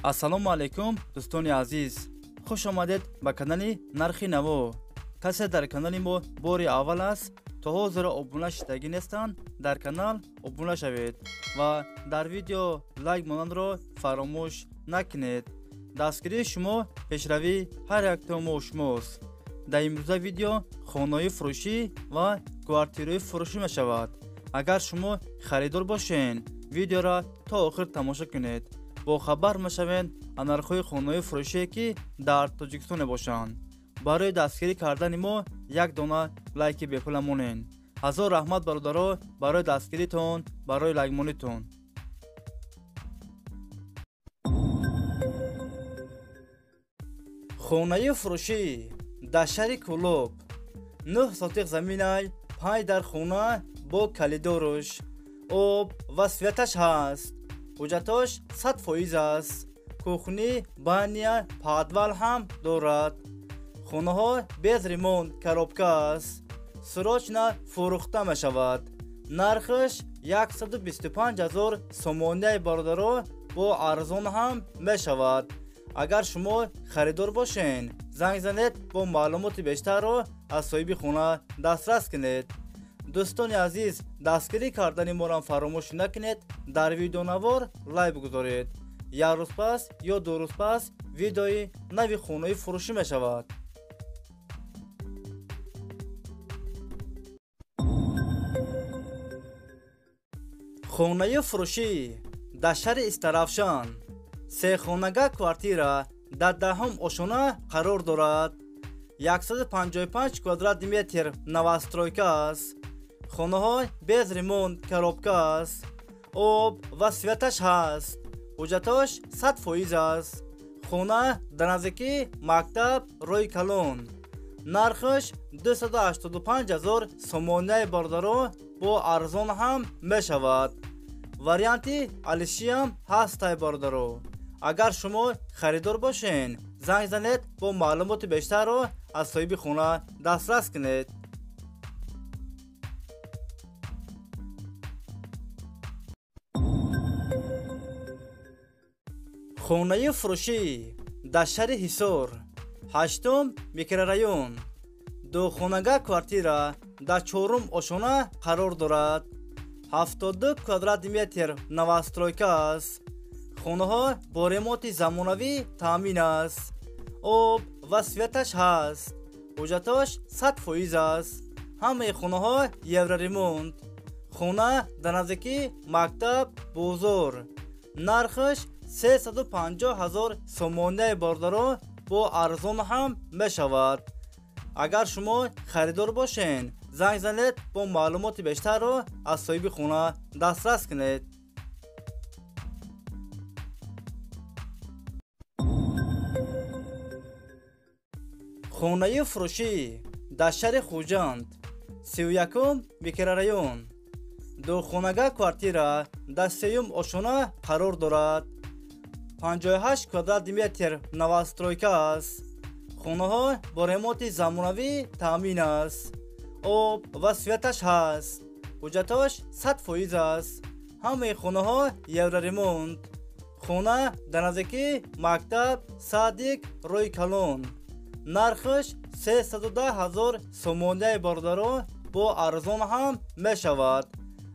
Ассалому алайкум, дӯстони азиз. Хуш омадед ба канали Нархи Наво. Касе дар канали мо бори аввал аст, то ҳозир обуна шудагӣ нестанд, дар канал обуна шавед ва дар видео лайк монанро фаромӯш накунед. Дастгирии шумо пешравии ҳар яктои мо шумост. Дар имрӯза видео хонаҳои фурӯшӣ ва квартираҳои фурӯшӣ мешавад. Агар шумо харидор бошед, видеоро то охир тамошо кунед. Бохабар мешавед аз нархҳои хонаҳои фурӯшие, ки дар Тоҷикистон мебошанд. Барои дастгирӣ кардани мо як дона лайки бепула монед. Ҳазор раҳмат, бародаро, барои дастгиритон, барои лайкмонитон. Хонаи фурӯшӣ дар шаҳри Кӯлоб, 9 сотиқ заминай, 5 дар хона бо калидоруш, об ва светаш ҳаст. Ҳуҷҷатош 100% аст. Кухни, баня, подвал ҳам дорад. Хонаҳо без ремонт, коробка аст. Срочно фурӯхта мешавад. Нархаш 125 000 сомонияи, бародаро, бо арзон ҳам мешавад. Агар шумо харидор бошед, занг занед, бо маълумоти бештарро аз соҳиби хона дастрас кунед. Дӯстони азиз, дастгирӣ кардани моро фаромӯш накунед, дар видеонавор лайк бигузоред. Як рӯз пас ё 2 рӯз пас видеои нави хонаи фурӯшӣ мешавад. Хонаи фурӯшӣ дар шаҳри Истаравшан, сехонага квартира дар 10-ум ошона қарор дорад. 155 квадратный метр, новостройка аст. Хонаҳо без ремонт, коробка аст. Об ва светаш ҳаст. Ҳуҷҷатош 100% аст. Хона дар наздикии мактаб, роҳи калон. Нархаш 285 000 сомонияи, бародаро, бо арзон ҳам мешавад. Варианти алишиам ҳастай, бародаро. Агар шумо харидор бошед, занг занед, бо маълумоти бештарро аз соҳиби хона дастрас кунед. Хонаи фурӯшӣ дар шаҳри Ҳисор, 8-ум микрорайон, духонага квартира дар 4-ум ошона қарор дорад. 72 квадратный метр, новостройка аст. Хонаҳо бо ремонти замонавӣ таъмин аст. Об ва светаш ҳаст. Ҳуҷҷатош 100% аст. Ҳамаи хонаҳо евроремонт. Хона дар наздикии мактаб, бозор. Нархаш 350 000 сомонияи, бародаро, бо арзон ҳам мешавад. Агар шумо харидор бошед, занг занед, бо маълумоти бештарро аз соҳиби хона дастрас кунед. Хонаи фурӯшӣ дар шаҳри Хуҷанд, 31-ум микрорайон, духонага квартира дар 3-юм ошона қарор дорад. 58 квадратный метр, новостройка аст. Хонаҳо бо ремонти замонавӣ таъмин аст. Об ва светаш ҳаст. Ҳуҷҷатош 100% аст. Ҳамаи хонаҳо евроремонт. Хона дар наздикии мактаб, садик, роҳи калон. Нархаш 310 000 сомонияи, бародаро, бо арзон ҳам мешавад.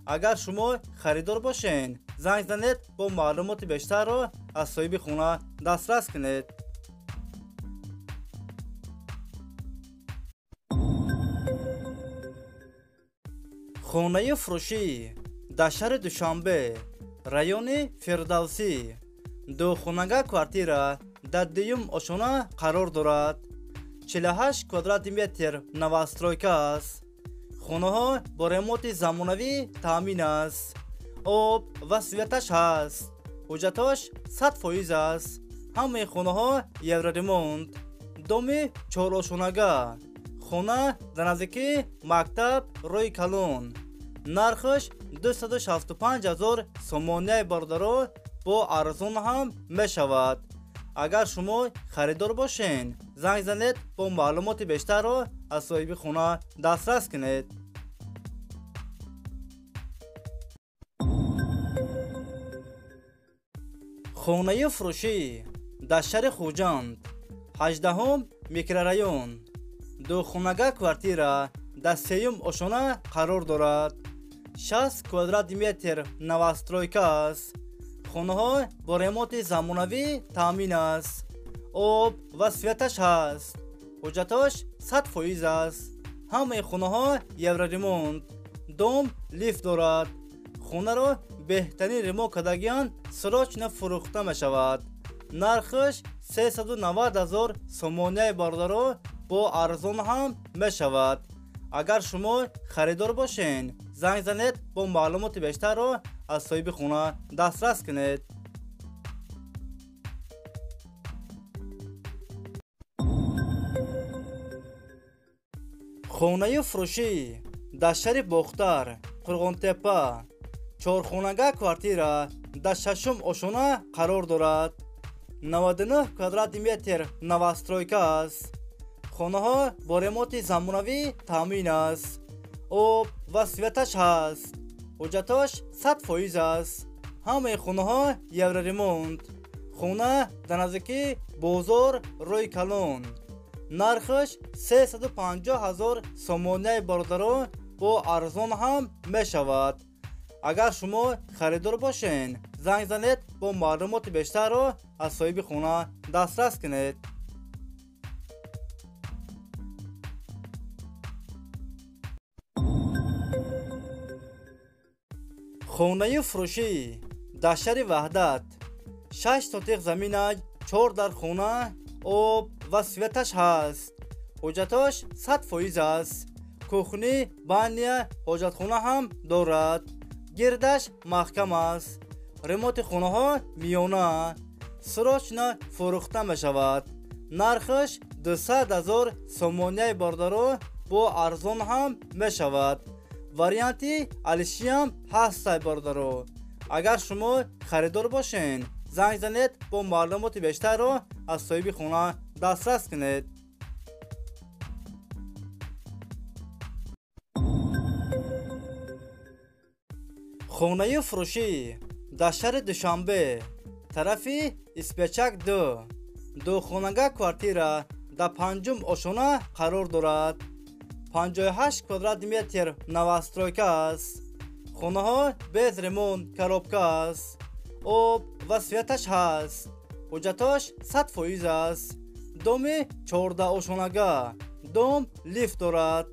Агар шумо харидор бошед, занг занед, бо маълумоти бештарро аз соҳиби хона дастрас кунед. Хонаи фурӯшӣ дар шаҳри Душанбе, райони Фирдавсӣ, духонага квартира дар 2-юм ошона қарор дорад. 48 квадратный метр, новостройка аст. Хонаҳо бо ремонти замонавӣ таъмин аст. Об ва светаш ҳаст. Ҳуҷҷатош 100% аст. Ҳамаи хонаҳо евроремонт. Доми чорошонага. Хона дар наздикии мактаб, роҳи калон. Нархаш 265 000 сомонияи, бародаро, бо арзон ҳам мешавад. Агар шумо харидор бошед, занг занед, бо маълумоти бештарро аз соҳиби хона дастрас кунед. Хонаи фурӯшӣ дар шаҳри Хуҷанд, 18 микрорайон, духонага квартира дар сеюм ошона қарор дорад. 60 квадрат метр новостройка аст. Хонаҳо бо ремонти замонавӣ таъмин аст. Об ва светаш ҳаст. Ҳуҷҷатош 100% аст. Ҳамаи хонаҳо евроремонт. Дом лифт дорад. Хонаро беҳтарин ремонт кардагиан срочно фурӯхта мешавад. Нархаш 390 000 сомонияи бародаро бо арзон ҳам мешавад. Агар шумо харидор бошед, занг занед, бо маълумоти бештарро аз соҳиби хона дастрас кунед. Хонаи фурӯшӣ дар шаҳри Бохтар, Қурғонтепа, чорхонага квартира дар шашум ошона қарор дорад. 99 квадрат метр новостройка аст. Хонаҳо бо ремонти замонавӣ таъмин аст. Об ва светаш ҳаст. Ҳуҷҷатош 100% аст. Ҳамаи хонаҳо евроремонт. Хона дар наздикии бозор рӯи калон. Нархаш 350 000 сомонияи бародаро бо арзон ҳам мешавад. Агар шумо харидор бошед, занг занед, бо маълумоти бештарро аз соҳиби хона дастрас кунед. Хонаи фурӯшӣ дар шаҳри Ваҳдат, 6 сотиқ замина, 4 дар хона, об ва светаш ҳаст. Ҳуҷҷатош 100% аст. Кухни, баня, ҳоҷатхона ҳам дорад. Гирдаш маҳкам аст. Ремонти хонаҳо миёна. Срочно фурӯхта мешавад. Нархаш 200 000 сомонияи бародаро бо арзон ҳам мешавад. Варианти алишиам ҳастай бародаро. Агар шумо харидор бошед, занг занед, бо маълумоти бештарро аз соҳиби хона дастрас кунед. Хонаи фурӯшӣ дар шаҳри Душанбе, тарафи Испечак 2, духонага квартира дар панҷум ошона қарор дорад. 58 квадрат метр новостройка аст. Хонаҳо без ремонт, коробка аст. Об ва светаш ҳаст. Ҳуҷҷатош 100% аст. Доми 14 ошонага. Дом лифт дорад.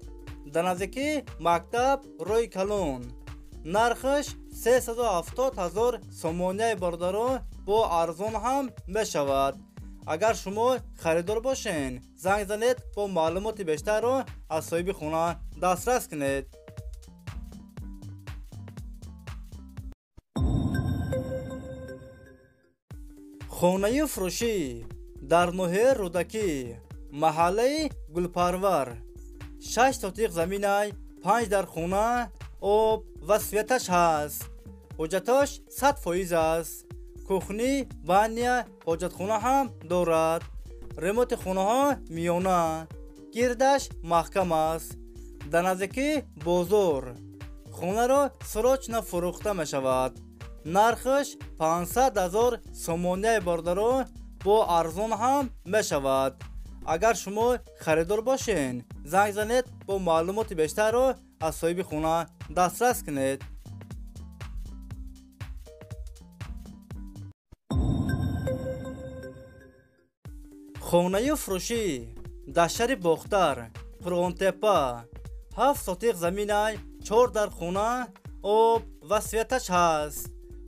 Дар наздикии мактаб рӯи калон. Нархаш 370 000 сомонияи бародаро бо арзон ҳам мешавад. Агар шумо харидор бошед, занг занед, бо маълумоти бештарро аз соҳиби хона дастрас кунед. Хонаи фурӯшӣ дар ноҳияи Рӯдакӣ, маҳаллаи Гулпарвар, 6 сотиқ заминай, 5 дар хона, об ва светаш ҳаст. Ҳуҷҷатош 100% аст. Кухни, баня, ҳоҷатхона ҳам дорад. Ремонти хонаҳо миёна. Гирдаш маҳкам аст. Дар наздикии бозор. Хонаро срочно фурӯхта мешавад. Нархаш 500 000 сомонияи бародаро бо арзон ҳам мешавад. Агар шумо харидор бошед, занг занед, бо маълумоти бештарро аз соҳиби хона дастрас кунед. Хонаи фурӯшӣ дар шаҳри Бохтар, Қурғонтепа, 7 сотиқ заминай, 4 дар хона, об ва светаш ҳаст.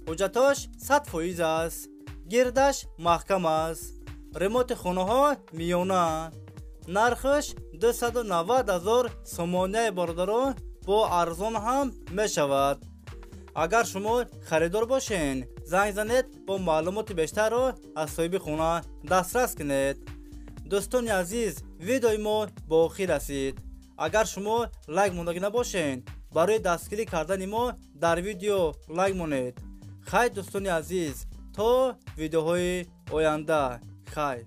Ҳуҷҷатош 100% аст. Гирдаш маҳкам аст. Ремонти хонаҳо миёна. Нархаш 290 000 сомонияи бародаро бо арзон ҳам мешавад. Агар шумо харидор бошед, занг занед, бо маълумоти бештарро аз соҳиби хона дастрас кунед. Дӯстони азиз, видеои мо ба охир расид. Агар шумо лайк мондагӣ набошед, барои дастгирӣ кардани мо дар видео лайк монед. Хайр, дӯстони азиз, то видеоҳои оянда. Хайр.